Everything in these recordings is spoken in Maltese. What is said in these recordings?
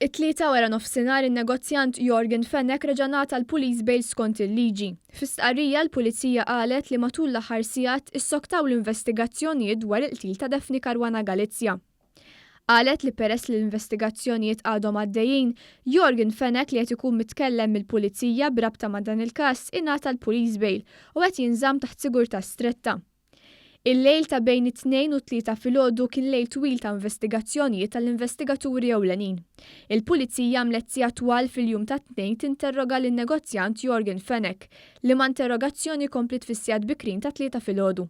It-Tlieta wara nofsinhar in-negozjant Yorgen Fenech reġa' ngħata l-police bail skont il-liġi. Fi stqarrija l-Pulizija qalet li matul l-aħħar sigħat issoktaw l-investigazzjonijiet dwar il-qtil ta' Daphne Caruana Galizia. Qalet li peress li l-investigazzjonijiet għadhom għaddejjin, Yorgen Fenech li qed ikun mitkellem mill-Pulizija b'rabta ma' dan il-każ ingħata l-police bail u qed jinżamm taħt sigurtà stretta. Il-lejl ta' bejn it-Tnejn u t-Tlieta filgħodu kien lejl twil ta' investigazzjonijiet tal-investigaturi ewlenin. Il-Pulizija għamlet sigħat twal fil-jum tat-Tnejn tinterroga lin-negozjant Yorgen Fenech, liema interrogazzjoni kompliet fis-sigħat bikrin tat-Tlieta filgħodu.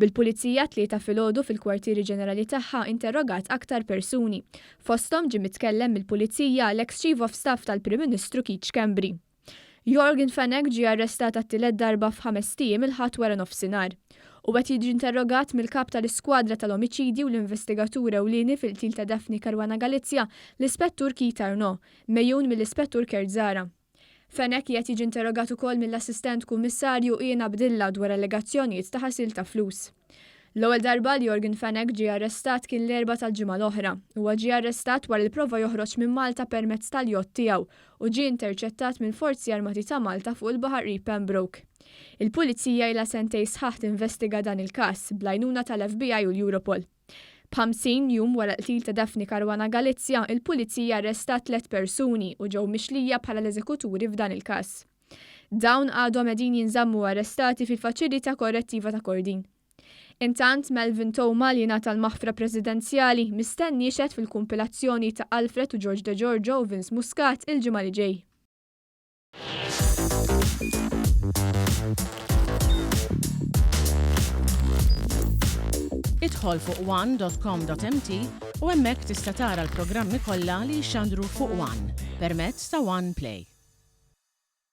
Bil-Pulizija t-Tlieta filgħodu fil-kwartieri ġenerali tagħha interrogat aktar persuni. Fosthom ġie mitkellem mill-Pulizija l-eks Chief of Staff tal-Prim Ministru Keith Schembri. Yorgen Fenech ġie arrestat għat-tielet darba f'ħamest ijiem il-Ħadd waranofsinhar. Huwa qed jiġi interrogat mill-Kap tal-Iskwadra tal-Omiċidji u l-investigatur ewlieni fil-qtil ta' Daphne Caruana Galizia, l-Ispettur Keith Arnaud, megħjun mill-Ispettur Kurt Zahra. Fenech qiegħed jiġi interrogat ukoll mill-Assistent Kummissarju Ian Abdilla dwar allegazzjonijiet ta' ħasil ta' flus. L-ewwel darba li Yorgen Fenech ġie arrestat kien l-Erbgħa tal-ġimgħa l-oħra. Huwa ġie arrestat wara li prova joħroġ minn Malta permezz tal-jott tiegħu u ġie interċettat mill-Forzi Armati ta' Malta fuq il-baħar qrib Pembroke. Il-Pulizija ilha sentejn sħaħ tinvestiga dan il-każ, bl-għajnuna tal-FBI u l-Europol. B'ħamsin jum wara l-qtil ta' Daphne Caruana Galizia, il-Pulizija arrestat tlett persuni u ġew mixlija bħala l-eżekuturi f'dan il-każ. Dawn għadhom qegħdin jinżammu arrestati fil-Faċilità Korrettiva ta' Kordin. Intant, Melvin Theuma li ngħata l-maħfra Presidenzjali, mistenni jixhed fil-kumpilazzjoni ta' Alfred u George Degiorgio u Vince Muscat il-ġimgħa li ġej. Idħol fuq one.com.mt u hemmhekk tista' tara l-programmi kollha li jixxandru fuq One permezz ta' One Play.